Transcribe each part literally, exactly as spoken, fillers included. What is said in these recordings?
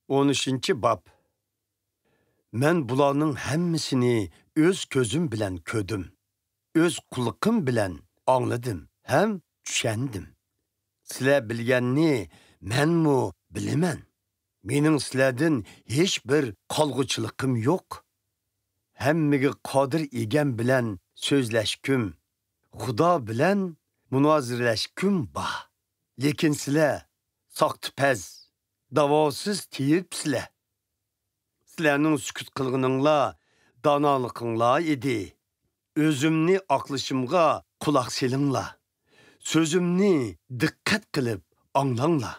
ئون ئۈچىنچى باب. مەن بۇلارنىڭ ھەممىسىنى ئۆز كۆزۈم بىلەن كۆردۈم. ئۆز قۇلىقىم بىلەن ئاڭلىدىم ھەم چۈشەندىم. سىلەر بىلگەننى مەنمۇ بىلىمەن. مېنىڭ سىلەردىن ھېچ بىر قالغۇچىلىقىم يوق. ھەممىگە قادىر ئىگەم بىلەن سۆزلەشكۈم، خۇدا بىلەن مۇنازىرىلەشكۈم بار. لېكىن سىلەر ساختىپەز، داۋاسىز تېۋىپسىلەر. سىلەرنىڭ سۈكۈت قىلغىنىڭلار دانالىقىڭلار ئىدى. ئۆزۈمنى ئاقلىشىمغا قۇلاق سېلىڭلار. سۆزۈمنى دىققەت قىلىپ ئاڭلاڭلار.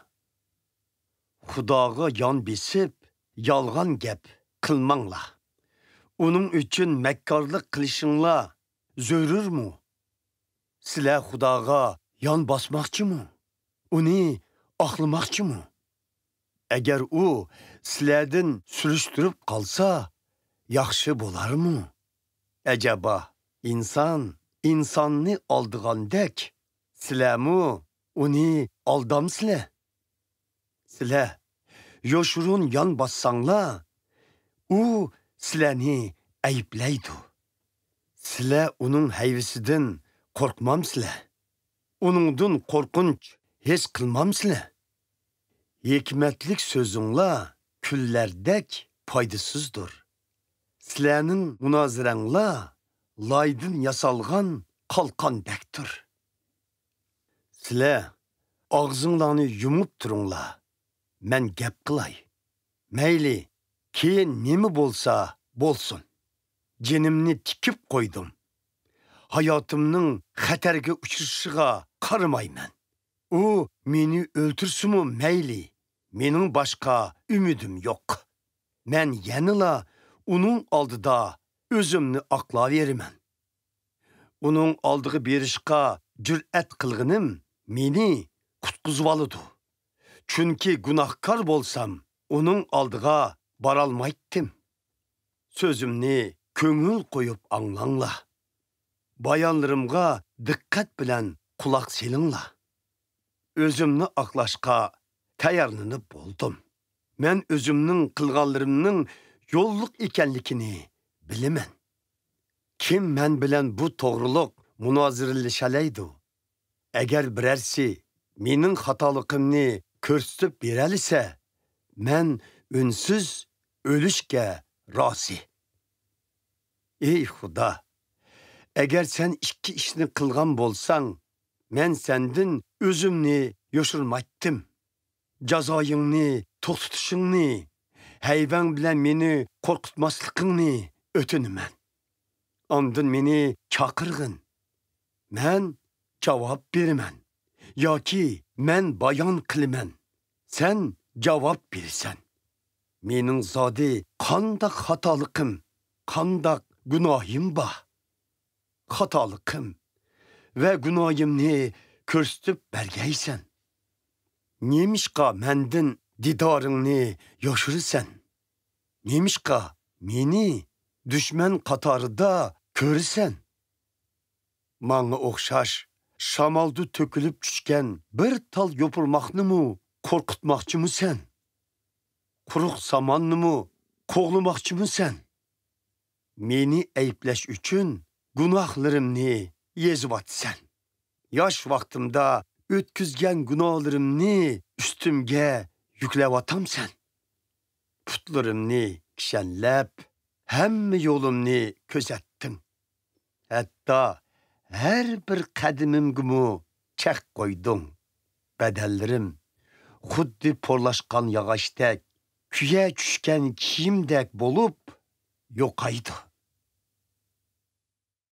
خۇداغا يان بېسىپ، يالغان گەپ قىلماڭلار. ئۇنىڭ ئۈچۈن مەككارلىق قىلىشىڭلار زۆرۈرمۇ؟ سىلەر خۇداغا يان باسماقچىمۇ؟ ئۇنى ئاقلىماقچىمۇ؟ ئەگەر ئۇ سىلەردىن سۈرۈشتۈرۈپ قالسا، ياخشى بولارمۇ؟ ئەجەبا، ئىنسان ئىنساننى ئالدىغاندەك، سىلەرمۇ ئۇنى ئالدامسىلەر؟ سىلەر يوشۇرۇن يان باسساڭلار، ئۇ سىلەرنى ئەيىبلەيدۇ. سىلەر ئۇنىڭ ھەيۋىسىدىن قورقمامسىلەر؟ ئۇنىڭدىن قورقۇنچ ھېس قىلمامسىلەر؟ ھېكمەتلىك سۆزۈڭلار كۈللەردەك پايدىسىزدۇر. سىلەرنىڭ مۇنازىرەڭلار لايدىن ياسالغان قالقاندەكتۇر. سىلەر ئاغزىڭلارنى يۇمۇپ تۇرۇڭلار، مەن گەپ قىلاي. مەيلى، كېيىن نېمە بولسا بولسۇن. جېنىمنى تىكىپ قويدۇم. ھاياتىمنىڭ خەتەرگە ئۇچرىشىغا قارىمايمەن. ئۇ مېنى ئۆلتۈرسىمۇ مەيلى، مېنىڭ باشقا ئۈمىدىم يوق. مەن يەنىلا ئۇنىڭ ئالدىدا ئۆزۈمنى ئاقلاۋېرىمەن. ئۇنىڭ ئالدىغا بېرىشقا جۈرئەت قىلغىنىم مېنى قۇتقۇزۇۋالىدۇ. چۈنكى گۇناھكار بولسام، ئۇنىڭ ئالدىغا بارالمايتتىم. سۆزۈمنى كۆڭۈل قويۇپ ئاڭلاڭلار. بايانلىرىمغا دىققەت بىلەن قۇلاق سېلىڭلار. ئۆزۈمنى ئاقلاشقا تەييارلىنىپ بولدۇم. مەن ئۆزۈمنىڭ قىلغانلىرىمنىڭ يوللۇق ئىكەنلىكىنى بىلىمەن. كىم مەن بىلەن بۇ توغرۇلۇق مۇنازىرىلىشەلەيدۇ؟ ئەگەر بىرەرسى مېنىڭ خاتالىقىمنى كۆرسىتىپ بېرەلىسە، مەن ئۈنسىز ئۆلۈشكە رازى. ئېي خۇدا، ئەگەر سەن ئىككى ئىشنى قىلغان بولساڭ، مەن سەندىن ئۆزۈمنى يوشۇرمايتتىم. جازايىڭنى توختىتىشىڭنى، ھەيۋەڭ بىلەن مېنى قورقۇتماسلىقىڭنى ئۆتۈنىمەن. ئاندىن مېنى چاقىرغىن. مەن جاۋاب بېرىمەن. ياكى مەن بايان قىلىمەن. سەن جاۋاب بېرىسەن. مېنىڭ زادى قانداق خاتالىقىم، قانداق گۇناھىم بار؟ خاتالىقىم ۋە گۇناھىمنى كۆرسىتىپ بەرگەيسەن. نېمىشقا مەندىن دىدارىڭنى يوشۇرىسەن؟ نېمىشقا مېنى دۈشمەن قاتارىدا كۆرىسەن؟ ماڭا ئوخشاش شامالدا تۆكۈلۈپ چۈشكەن بىر تال يوپۇرماقنىمۇ قورقۇتماقچىمۇسەن؟ قۇرۇق ساماننىمۇ قوغلىماقچىمۇسەن؟ مېنى ئەيىبلەش ئۈچۈن گۇناھلىرىمنى يېزىۋاتىسەن. ياش ۋاقتىمدا ئۆتكۈزگەن گۇناھلىرىمنى ئۈستۈمگە يۈكلەۋاتامسەن؟ پۇتلىرىمنى كىشەنلەپ، ھەممە يولۇمنى كۆزەتتىڭ. ھەتتا ھەر بىر قەدىمىمگىمۇ چەك قويدۇڭ. بەدەنلىرىم خۇددى پورلاشقان ياغاچتەك، كۈيە چۈشكەن كىيىمدەك بولۇپ يوقايدۇ.